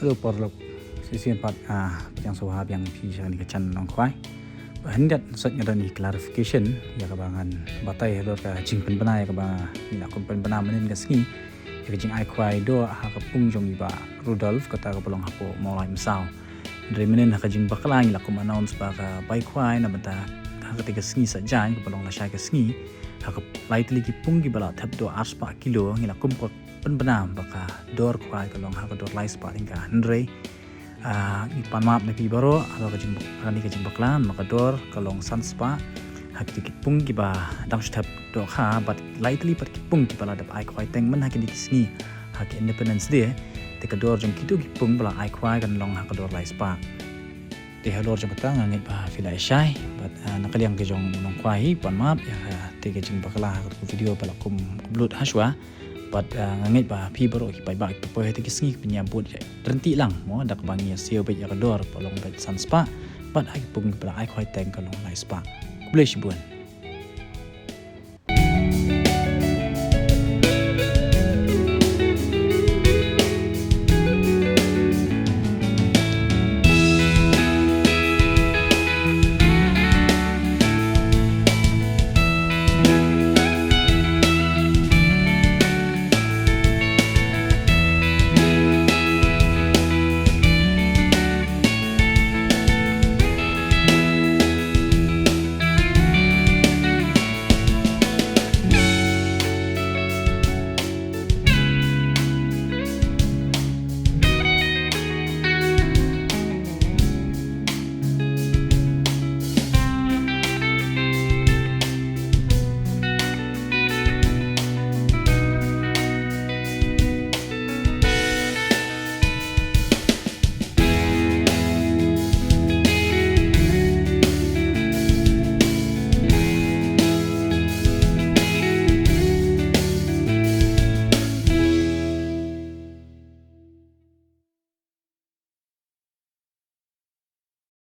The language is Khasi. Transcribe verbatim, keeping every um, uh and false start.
Hello paralok, shisien pat, ah, pdiang sngewbha biang ïa phi sha kane ka channel Nongkhwai. Ba hynrei sot nga don i clarification ïa kaba ngan batai halor ka jingpynbna ïa kaba ngi la kum pynbna mynnin ka sngi ïa ka jingai khwai doh ha ka pung jong i Bah Rudolf, kata kaba long hapoh Mawlai Msaw. Hynrei mynnin ha ka jingbakla ngi la kum announce ba ka bai khwai na bynta ha kata ka sngi Saitjaiñ kaba long lashai ka sngi, ha ka lai tylli ki pung kiba la thep doh ar spah kilo, ngi la kum pynbna ba ka dor khwai ka long ha ka dor lai spah tyngka. Hynrei, ah, ngi pan map na phi baroh halor ka jing, kane ka jingbakla, namar ka dor ka long san spah ha kito ki pung kiba dang shu thep doh kha, bad lai tylli pat ki pung kiba la dep ai khwai teng myn ha kine ki sngi ha ki Independence Day, te ka dor jong kito ki pung ba la ai khwai kan long ha ka dor lai spah. Te halor jong kata nga ngeit ba phi la shai, bad, ah, na ka liang ka jong u Nongkhwai hi pan map ïa kata ka jingbakla ha ka video ba la kum upload hashwa. Bad, ah, nga ngeit ba phi baroh ki paidbah kiba poi ha kito ki sngi kin ïa bud ryntih lang mo, da kaba ngi ïa siew beit ïa ka dor ba long beit san spah, bad ha ki pung ba la ai khwai teng ka long lai spah. Khublei shibun.